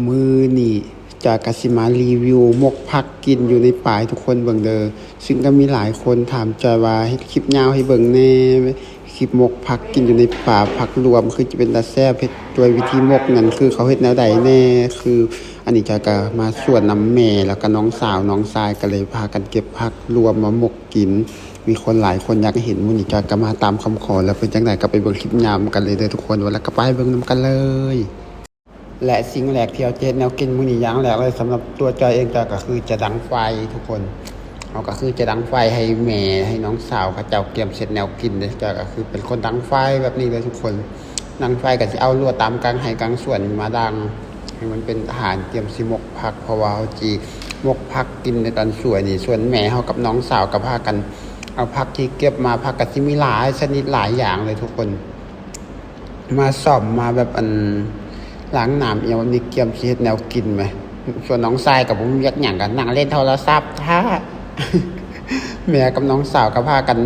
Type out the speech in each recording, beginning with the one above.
ມື້ນີ້ຈອຍກະຊິມາຣີວິວໝົກຜັກກິນຢູ່ໃນປ່າໃຫ້ທຸກຄົນເບິ່ງເດີ. ຊຶ່ງກະມີຫຼາຍຄົນຖາມຈອຍວ່າເຮັດຄລິບຍາວໃຫ້ເບິ່ງແດ່ ຄລິບໝົກຜັກກິນຢູ່ໃນປ່າ ຜັກລວມຄືຈະເປັນຕາແຊບ ເຮັດດ້ວຍວິທີໝົກນັ້ນຄືເຂົາເຮັດແນວໃດແດ່. ຄືອັນນີ້ຈອຍກະມາສວນນຳແມ່ ແລ້ວກະນ້ອງສາວນ້ອງຊາຍ ກະເລີຍພາກັນເກັບຜັກລວມມາໝົກກິນ. ມີຄົນຫຼາຍຄົນຢາກເຫັນ ມື້ນີ້ຈອຍກະມາຕາມຄຳຂໍ ແລ້ວເປັນຈັ່ງໃດກະໄປເບິ່ງຄລິບຍາວນຳກັນເລີຍເດີທຸກຄົນ. ວ່າແລ້ວກະໄປເບິ່ງນຳກັນເລີຍ. ແລະສິ່ງແລກທີ່ເຮົາຈະເຮັດແນວກິນມື້ນີ້ຢ່າງແລກເລີຍ ສຳລັບຕົວຈອຍເອງ ຈອຍກະຄືຈະດັງໄຟທຸກຄົນ. ເຮົາກະຄືຈະດັງໄຟໃຫ້ແມ່ ໃຫ້ນ້ອງສາວເຂົາເຈົ້າກຽມເສັດແນວກິນເດ້. ຈອຍກະຄືເປັນຄົນດັງໄຟແບບນີ້ເລີຍທຸກຄົນ. ດັງໄຟກະຊິເອົາລົວດຕາມກາງໄຮ່ກາງສວນມາດັງ ໃຫ້ມັນເປັນອາຫານກຽມຊິໝົກຜັກ ເພາະວ່າເຮົາຊິໝົກຜັກກິນໃນຕອນສວຍນີ້. ສ່ວນແມ່ເຮົາກັບນ້ອງສາວກະພາກັນເອົາຜັກທີ່ເກັບມາ ຜັກກະຊິມີຫຼາຍຊະນິດຫຼາຍຢ່າງເລີຍທຸກຄົນ. ມາສ້ອມ ມາແບບອັນລ້າງນ້ຳອີ່ຫຍັງແບບນີ້ ກຽມຊິເຮັດແນວກິນແໝ. ສ່ວນນ້ອງຊາຍກະບໍ່ມີວຽກຫຍັງ ກະນັ່ງຫຼິ້ນໂທລະສັບຖ້າ ແມ່ກັບນ້ອງສາວກະພາກັນ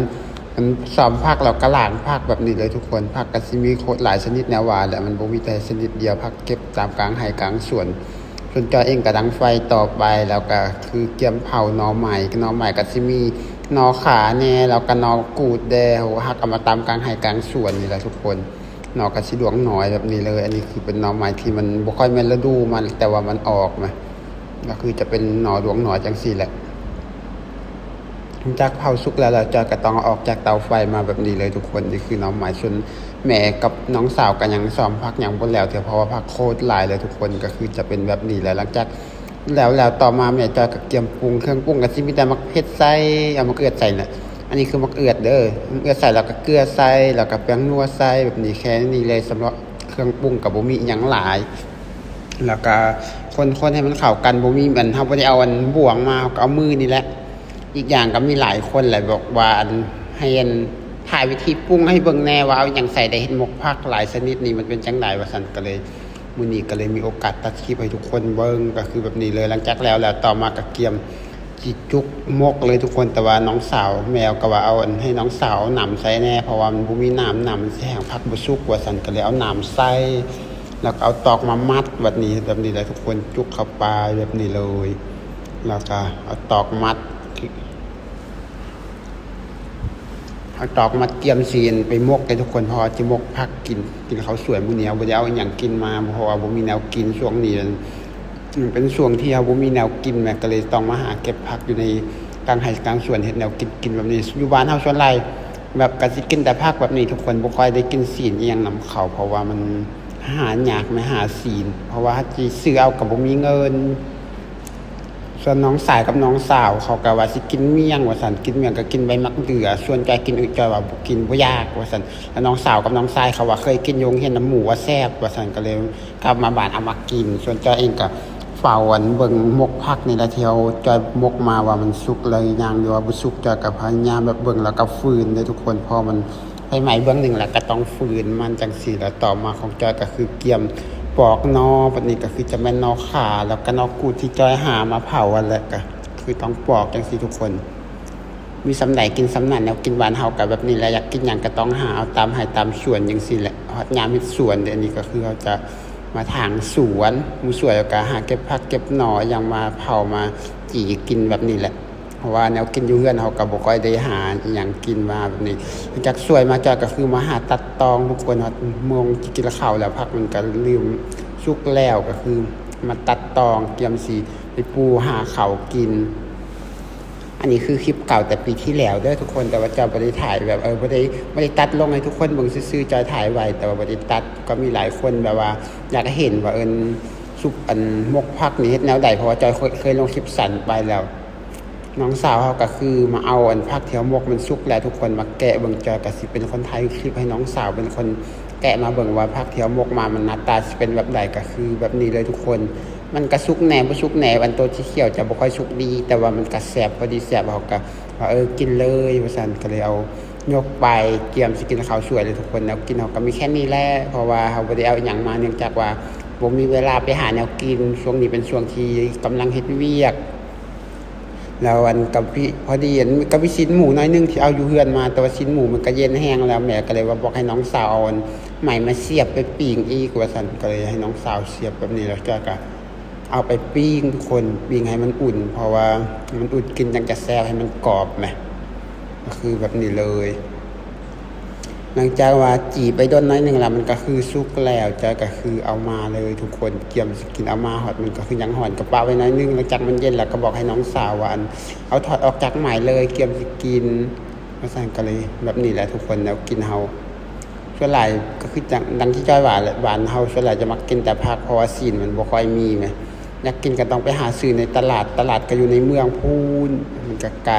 ອັນ ສ້ອມຜັກ ແລ້ວກະລ້າງຜັກແບບນີ້ເລີຍທຸກຄົນ. ຜັກກະຊິມີໂຄດຫຼາຍຊະນິດແນວວ່າແຫຼະ ມັນບໍ່ມີແຕ່ຊະນິດດຽວ ຜັກເກັບຕາມກາງໄຮ່ກາງສວນ. ສ່ວນຈອຍເອງກະດັງໄຟຕໍ່ໄປ ແລ້ວກະຄືກຽມເຜົາໜໍ່ໄມ້ ໜໍ່ໄມ້ກະຊິມີໜໍ່ຂາແດ່ ແລ້ວກະໜໍ່ກູດແດ່ ເຮົາຫັກເອົາມາຕາມກາງໄຮ່ກາງສວນນີ້ແຫຼະທຸກຄົນ. ໜໍ່ກະຊິດວງໜ້ອຍແບບນີ້ເລີຍ. ອັນນີ້ຄືເປັນໜໍ່ໄມ້ທີ່ມັນບໍ່ຄ່ອຍແມ່ນລະດູມັນ ແຕ່ວ່າມັນອອກນະ ກະຄືຈະເປັນໜໍ່ດວງໜ້ອຍຈັ່ງຊີ້ແຫຼະ. ຫຼັງຈາກເຜົາສຸກແລ້ວ ແລ້ວຈອຍກະຕ້ອງເອົາອອກຈາກເຕົາໄຟມາແບບນີ້ເລີຍທຸກຄົນ. ນີ້ຄືໜໍ່ໄມ້ ສ່ວນແມ່ກັບນ້ອງສາວກະຍັງສ້ອມຜັກຫຍັງບໍ່ແລ້ວເທື່ອ ເພາະວ່າຜັກໂຄດຫຼາຍເລີຍທຸກຄົນ. ກະຄືຈະເປັນແບບນີ້ແຫຼະ. ຫຼັງຈາກ ແລ້ວ ແລ້ວຕໍ່ມາແມ່ຈອຍກະກຽມປຸງ ເຄື່ອງປຸງກະຊິມີແຕ່ໝາກເຜັດໃສ່ ເອົາໝາກເອືອດໃສ່ນະ. ອັນນີ້ຄືໝາກເອືອດເດີ ໝາກເອືອດໃສ່ ແລ້ວກະເກືອໃສ່ ແລ້ວກະແປ້ງນົວໃສ່ ແບບນີ້ ແຄ່ນີ້ເລີຍ. ສຳລັບເຄື່ອງປຸງກະບໍ່ມີອີ່ຫຍັງຫຼາຍ. ແລ້ວກະຄົນໆໃຫ້ມັນເຂົ້າກັນ ບໍ່ມີອັນ ເຮົາບໍ່ໄດ້ເອົາອັນບ່ວງມາ ເຮົາກະເອົາມືນີ້ແຫຼະ. ອີກຢ່າງກະມີຫຼາຍຄົນແຫຼະບອກວ່າອັນ ໃຫ້ອັນ ຖ່າຍວິທີປຸງໃຫ້ເບິ່ງແດ່ວ່າເອົາຫຍັງໃສ່ ໄດ້ເຫັນໝົກຜັກຫຼາຍຊະນິດນີ້ ມັນເປັນຈັ່ງໃດວ່າຊັ້ນ. ກະເລີຍ ມື້ນີ້ກະເລີຍມີໂອກາດຕັດຄລິບໃຫ້ທຸກຄົນເບິ່ງ ກະຄືແບບນີ້ເລີຍ. ຫຼັງຈາກແລ້ວ ແລ້ວຕໍ່ມາກະກຽມຊິຈຸກໝົກເລີຍທຸກຄົນ. ແຕ່ວ່ານ້ອງສາວແມ່ກະວ່າເອົາອັນ ໃຫ້ນ້ອງສາວເອົານ້ຳໃສ່ແດ່ ເພາະວ່າມັນບໍ່ມີນ້ຳ ນ້ຳມັນຊິແຫ້ງ ຜັກບໍ່ສຸກວ່າຊັ້ນ. ກະເລີຍເອົານ້ຳໃສ່ ແລ້ວກະເອົາຕອກມາມັດແບບນີ້ ແບບນີ້ແຫຼະທຸກຄົນ. ຈຸກເຂົ້າໄປແບບນີ້ເລີຍ ແລ້ວກະເອົາຕອກມັດ ເອົາຕອກມາກຽມຊິໄປໝົກໃຫ້ທຸກຄົນ ເພາະວ່າຊິໝົກຜັກກິນ ກິນເຂົ້າສວຍມື້ນີ້. ເຮົາບໍ່ໄດ້ເອົາອີ່ຫຍັງກິນມາ ເພາະວ່າບໍ່ມີແນວກິນ. ຊ່ວງນີ້ມັນເປັນຊ່ວງທີ່ເຮົາບໍ່ມີແນວກິນແໝ ກະເລີຍຕ້ອງມາຫາເກັບຜັກຢູ່ໃນກາງໄຮ່ກາງສວນ ເຮັດແນວກິນ ກິນແບບນີ້. ຢູ່ບ້ານເຮົາສ່ວນຫຼາຍແບບກະຊິກິນແຕ່ຜັກແບບນີ້ທຸກຄົນ ບໍ່ຄ່ອຍໄດ້ກິນຊີ້ນອີ່ຫຍັງນຳເຂົາ ເພາະວ່າມັນຫາຍາກແໝ ຫາຊີ້ນ ເພາະວ່າເຮົາຊິຊື້ເອົາກະບໍ່ມີເງິນ. ສ່ວນນ້ອງຊາຍກັບນ້ອງສາວເຂົາກະວ່າຊິກິນໝ້ຽງວ່າຊັ້ນ ກິນໝ້ຽງກະກິນໃບໝາກເດືອ. ສ່ວນຈອຍກິນ ເອີ ຈອຍວ່າບໍ່ກິນ ບໍ່ຢາກວ່າຊັ້ນ. ແລ້ວນ້ອງສາວກັບນ້ອງຊາຍເຂົາວ່າເຄີຍກິນຢູ່ໂຮງຮຽນນຳໝູວ່າແຊບວ່າຊັ້ນ ກະເລີຍກັບມາບ້ານເອົາມາກິນ. ສ່ວນຈອຍເອງກະເຝົ້າອັນເບິ່ງໝົກຜັກນີ້ແຫຼະ ທີ່ເຮົາຈອຍໝົກມາວ່າມັນສຸກແລ້ວຍັງ ຫຼືວ່າບໍ່ສຸກ. ຈອຍກະພະຍາຍາມແບບເບິ່ງ ແລ້ວກະຝືນເດີທຸກຄົນ ເພາະມັນ ໄຟໄໝ້ເບື້ອງໜຶ່ງ ແລ້ວກະຕ້ອງຝືນມັນຈັ່ງຊີ້. ແລ້ວຕໍ່ມາຂອງຈອຍກະຄືກຽມປອກໜໍ່ ບັດນີ້ກະຄືຈະແມ່ນໜໍ່ຂາ ແລ້ວກະໜໍ່ກູດທີ່ຈອຍຫາມາເຜົາຫັ້ນແຫຼະ ກະຄືຕ້ອງປອກຈັ່ງຊີ້ທຸກຄົນ. ມີສ່ຳໃດກິນສ່ຳນັ້ນ ແນວກິນບ້ານເຮົາກະແບບນີ້ແຫຼະ ຢາກກິນຫຍັງກະຕ້ອງຫາເອົາຕາມໄຮ່ຕາມສວນຈັ່ງຊີ້ແຫຼະ. ຮອດຍາມເຮັດສວນເດ ອັນນີ້ກະຄືເຮົາຈະມາຖາງສວນ ໝູ່ສວນ ແລ້ວກະຫາເກັບຜັກເກັບໜໍ່ຫຍັງມາເຜົາມາຈີ່ກິນແບບນີ້ແຫຼະ. ເພາະວ່າແນວກິນຢູ່ເຮືອນເຮົາກະບໍ່ຄ່ອຍໄດ້ຫາອີ່ຫຍັງກິນມາແບບນີ້. ຫຼັງຈາກສວຍມາຈອຍກະຄືມາຫາຕັດຕອງທຸກຄົນ. ຮອດໂມງກິນເຂົ້າແລ້ວ ຜັກມັນກະເລີ່ມສຸກແລ້ວ ກະຄືມາຕັດຕອງ ກຽມຊິໄປປູ່ຫາເຂົ້າກິນ. ອັນນີ້ຄືຄລິບເກົ່າແຕ່ປີທີ່ແລ້ວເດີທຸກຄົນ ແຕ່ວ່າຈອຍບໍ່ໄດ້ຖ່າຍແບບ ເອີ ບໍ່ໄດ້ ບໍ່ໄດ້ຕັດລົງໃຫ້ທຸກຄົນເບິ່ງຊື່ໆ. ຈອຍຖ່າຍໄວ້ ແຕ່ວ່າບໍ່ໄດ້ຕັດ. ກະມີຫຼາຍຄົນແບບວ່າຢາກເຫັນວ່າ ເອີ ຊຸບອັນໝົກຜັກນີ້ເຮັດແນວໃດ ເພາະວ່າຈອຍເຄີຍ ເຄີຍລົງຄລິບສັ້ນໄປແລ້ວ. ນ້ອງສາວເຮົາກະຄືມາເອົາອັນຜັກທີ່ເຮົາໝົກມັນສຸກແລ້ວທຸກຄົນ ມາແກະເບິ່ງ. ຈອຍກະຊິເປັນຄົນຖ່າຍຄລິບໃຫ້ນ້ອງສາວເປັນຄົນແກະມາເບິ່ງວ່າຜັກທີ່ເຮົາໝົກມາມັນໜ້າຕາຊິເປັນແບບໃດ. ກະຄືແບບນີ້ເລີຍທຸກຄົນ ມັນກະສຸກແດ່ບໍ່ສຸກແດ່ ອັນໂຕສີຂຽວຈະບໍ່ຄ່ອຍສຸກດີ ແຕ່ວ່າມັນກະແຊບ ພໍດີແຊບ. ເຮົາກະວ່າ ເອີ ກິນເລີຍວ່າຊັ້ນ ກະເລີຍເອົາຍົກໄປ ກຽມຊິກິນເຂົ້າສວຍເລີຍທຸກຄົນ. ແນວກິນເຮົາກະມີແຄ່ນີ້ແຫຼະ ເພາະວ່າເຮົາບໍ່ໄດ້ເອົາອີ່ຫຍັງມາ ເນື່ອງຈາກວ່າບໍ່ມີເວລາໄປຫາແນວກິນ. ຊ່ວງນີ້ເປັນຊ່ວງທີ່ກຳລັງເຮັດວຽກ ແລ້ວອັນກະພີ້ ພໍດີອັນກະມີຊີ້ນໝູໜ້ອຍໜຶ່ງທີ່ເອົາຢູ່ເຮືອນມາ ແຕ່ວ່າຊີ້ນໝູມັນກະເຢັນແຮງແລ້ວ ແມ່ກະເລີຍວ່າບອກໃຫ້ນ້ອງສາວເອົາອັນໄມ້ມາສຽບໄປປີ້ງອີກວ່າຊັ້ນ. ກະເລີຍໃຫ້ນ້ອງສາວສຽບແບບນີ້ ແລ້ວຈອຍກະ ເອົາໄປປີ້ງທຸກຄົນ, ປີ້ງໃຫ້ມັນອຸ່ນ ເພາະວ່າມັນອຸ່ນກິນຈັ່ງຈະແຊບ ໃຫ້ມັນກອບແມະ. ກໍຄືແບບນີ້ເລີຍ. ຫຼັງຈາກວ່າຈີໄປດົນໜ້ອຍໜຶ່ງແລ້ວ ມັນກໍຄືສຸກແລ້ວ. ຈອຍກໍຄືເອົາມາເລີຍທຸກຄົນ, ກຽມຊິກິນ ເອົາມາຮອດມັນກໍຄືຍັງຮ້ອນ, ກໍປະໄວ້ໜ້ອຍໜຶ່ງ. ຫຼັງຈາກມັນເຢັນແລ້ວ ກໍບອກໃຫ້ນ້ອງສາວວ່າ ອັນ ເອົາຖອດອອກຈາກໄມ້ເລີຍ, ກຽມຊິກິນ ວ່າຊັ້ນ. ກໍເລີຍແບບນີ້ແຫຼະທຸກຄົນ, ແນວກິນເຮົາ ສ່ວນຫຼາຍກໍຄືຈັ່ງ ດັ່ງທີ່ຈອຍວ່າແຫຼະ, ບ້ານເຮົາສ່ວນຫຼາຍຈະມັກກິນແຕ່ຜັກ ເພາະວ່າຊີ້ນມັນບໍ່ຄ່ອຍມີແມະ. ຢາກກິນກໍຕ້ອງໄປຫາຊື້ໃນຕະຫຼາດ, ຕະຫຼາດກໍຢູ່ໃນເມືອງພຸ້ນ, ມັນກໍໄກ.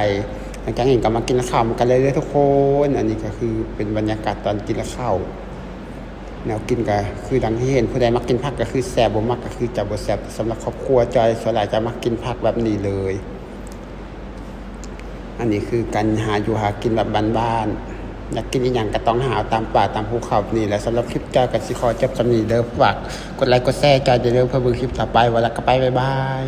ຫຼັງຈາກນັ້ນກໍມາກິນເຂົ້ານຳກັນເລີຍເດີທຸກຄົນ. ອັນນີ້ກໍຄືເປັນບັນຍາກາດຕອນກິນເຂົ້າ. ແນວກິນກໍຄືດັ່ງທີ່ເຫັນ, ຜູ້ໃດມັກກິນຜັກກໍຄືແຊບ, ບໍ່ມັກກໍຄືຈະບໍ່ແຊບ. ສຳລັບຄອບຄົວຈອຍ ສ່ວນຫຼາຍຈະມັກກິນຜັກແບບນີ້ເລີຍ. ອັນນີ້ຄືການຫາຢູ່ຫາກິນແບບບ້ານໆ, ຢາກກິນອີ່ຫຍັງກໍຕ້ອງຫາເອົາຕາມປ່າຕາມພູເຂົານີ້ແຫຼະ. ສຳລັບຄລິບຈອຍກໍຊິຂໍຈົບສ່ຳນີ້ເດີ. ຝາກກົດໄລກົດແຊໃຫ້ຈອຍເດີ ເພື່ອເບິ່ງຄລິບຕໍ່ໄປ. ວ່າແລ້ວກໍໄປ, ບາຍບາຍ.